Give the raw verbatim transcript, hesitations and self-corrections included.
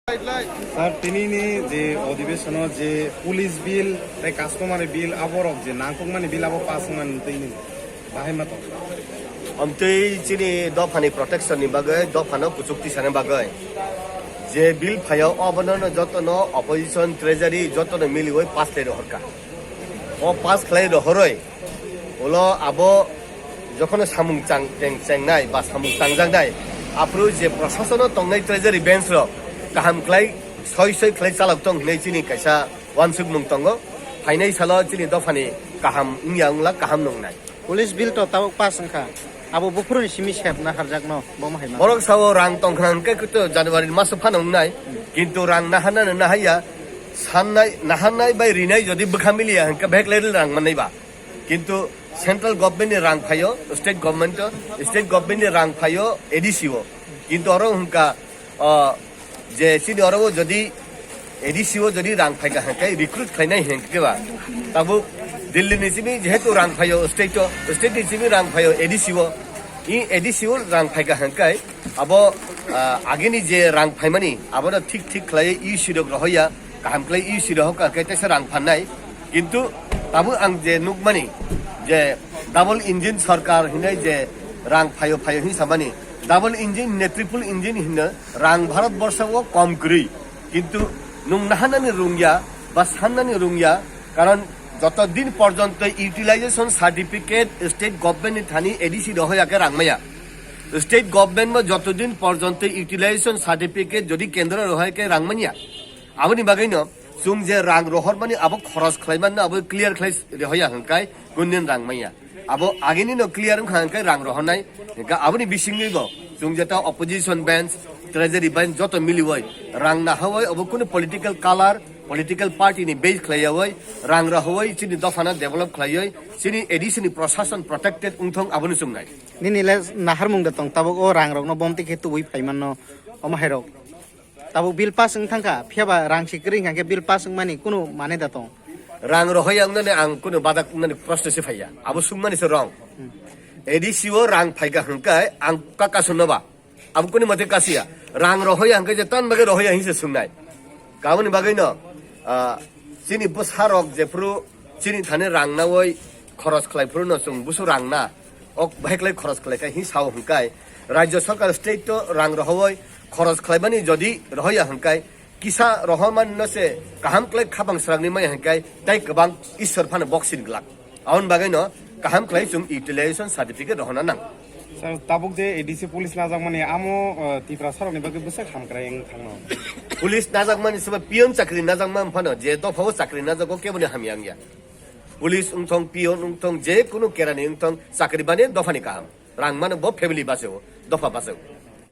Sir, tini ni je odhibesono je police bill tei customary bill aborok je nangkukmani bill abo pass wngmani twi ni bahai ma tong. Amtwi chini dophani protection ni bagwi, dophano kuchuk tisani bagwi je bill phaio, obono jotono opposition, treasury jotono miliwi pass le rohorkha. O pass khlai rohoroi ulo abo jokhon samung chang, cheng, chengnai ba samung changjaknai, aphuru je prosasono tongnai treasury bench rok kaham khlai soi soi khlai chalok tong hinwi chini kaisa uansukmung tongo. Phainai salo chini dophani kaham wngya wngla kaham nungnai. Police bill to tabuk pass wngkha, abo buphuruni simi sepna harjakno bo ma hai ma. Borok sao rang tongkha hwnkhe kutu January maso phano wngnai, kintu rang naharnani nahaiya, sannai, naharnai bai rinai jodi bwkha miliya hwnkhe bek le rang mannai ba. Kintu central government ni rang phaio, state government o, state government ni rang phaio A D C o. Kintu oro hwnkha, o, je chini oro o jodi A D C o jodi rang phaika hwnkhe recruit khlainai hwnkhe ba. Tabuk Delhi ni simi jehetu rang phaio state o, state ni simi rang phaio A D C o. I A D C o rang phaika hwnkhe abo, ah, agini je rang phaimani abono thik thik khlai U C rok rohoya. Kaham khlai U C rohorkha khe teisa rang phannai. Kintu tabuk ang je nukmani je double engine sarkar hinai je rang phaio phaio hin samani, double engine hinai triple engine hinno rang Bharat borsa o kom kwrwi. Kintu nung nahanani rungya ba sannani rungya, karon joto din porjonto utilization certificate state government ni thani A D C rohoya khe rang maya. State government bo joto din porjonto utilization certificate jodi kendro rohai khe rang manya. Aboni bagwino chwng je rang rohormani abo khoros khlaimanno abo clear khlai rohoya hwnkhe kundin rang manya. Abo agini no clear wngkha hwnkhe rang rohornai. Hwnkhe aboni bisingni bo chwng jeta opposition bench, treasury bench joto miliwi rang nahawi abo kunu political color, political party ni base khlaiyawi rang rohoi chini dophano develop khlaiwi chini A D C ni prosason protected wngthong abono chwngnai. Nini le naharmung da tong tabuk o rang rokno bomti khe tubui phaimanno omo hai rok. Tabuk bill pass wng thangkha, phiya ba rang si kwrwi hwnkha khe bill pass wngmani kunu mane da tong? Rang rohoya wngnani ang kunu badak wngnani proshno se phaiya. Abo sungmani se wrong. A D C o rang phaika hwnkhe ang ka kasunno ba. Abo kunu mate kasiya. Rang rohoya hwnkhe je tan bagwi rohoya hinse sungnai. Kaboni bagwino, ah, chini bwsarok jephuru chini thani rang nawi khoros khlai phuru no chwng busu rang na. Ok, bahai khlai khoros khlai khe hin sao hwnkhe, Rajya Sarkar state to rang rohoi khoros khlaimani jodi rohoya hwnkhe, kisa rohormani no se kaham khlai khapang srangni maya hwnkhe, tei kwbang Ishwar phano boxing glak. Aboni bagwi no kaham khlai chwng utilization certificate rohorna nang. Sir, tabuk je A D C police najakmani amo, uh, Tiprasa rokni bagwi bwswk hamkrai wng thangno. Police najakmani seba peon chakri najakma phano je dophao chakri najago keboni hamya wngya. Police wngthong, peon wngthong, je kunu kerani wngthong, chakri bani dophani kaham. Rang mano bo family bachao, dopha bachao.